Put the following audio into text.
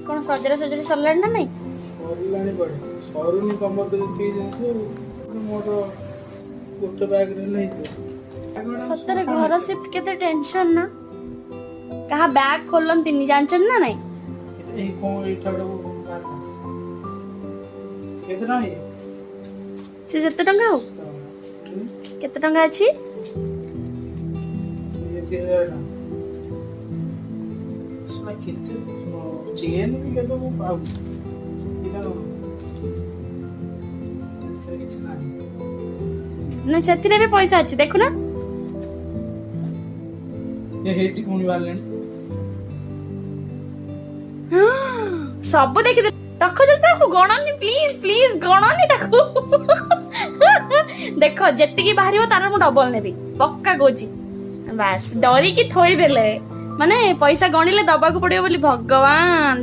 କଣ ସଜରା ସଜରି ସରିଲାଣି ନା ନାଇଁ? ସରିଲାଣି କୁଆଡେ, ସରୁନି। ତମର ତ ଯେତିକି ଜିନିଷ ଆଉ ମୋର ଗୋଟେ ବ୍ୟାଗରେ ହେଲେ ହେଇଯିବ। ସତରେ ଘର ସିଫ୍ଟ କେତେ ଟେନସନ ନା? କାହା ବ୍ୟାଗ ଖୋଲନ୍ତିନି, ଜାଣିଛନ୍ତି ନା ନାଇଁ? ଏଇ କଣ ଏଇଟା ଗୋଟେ ବାହାର କର। କେତେ ଟଙ୍କା ଇଏ? ସେ ଯେତେ ଟଙ୍କା ହଉ। କେତେ ଟଙ୍କା ଅଛି? ଇଏ 3000 ଟଙ୍କା। ଶଳା, କେତେ ଚେନ୍ ବି କେତେ ମୁଁ ପାଉନି। ଏଇଟା କଣ? ଏଥିରେ କିଛି ନାହିଁ। ନା, ସେଥିରେ ବି ପଇସା ଅଛି, ଦେଖୁନ। ଏ ହେଇଠି ପୁଣି ବାହାରିଲାଣି। ସବୁ ଦେଖିଦେ, ରଖ ଯଦି। ତାକୁ ଗଣନି, ପ୍ଲିଜ ପ୍ଲିଜ, ଗଣନି ତାକୁ। ଦେଖ, ଯେତିକି ବାହାରିବ ତାର ମୁଁ ଡବଲ ନେବି, ପକ୍କା କହୁଛି। ବାସ୍, ଡରିକି ଥୋଇଦେଲେ। ମାନେ ପଇସା ଗଣିଲେ ଦବାକୁ ପଡିବ ବୋଲି। ଭଗବାନ!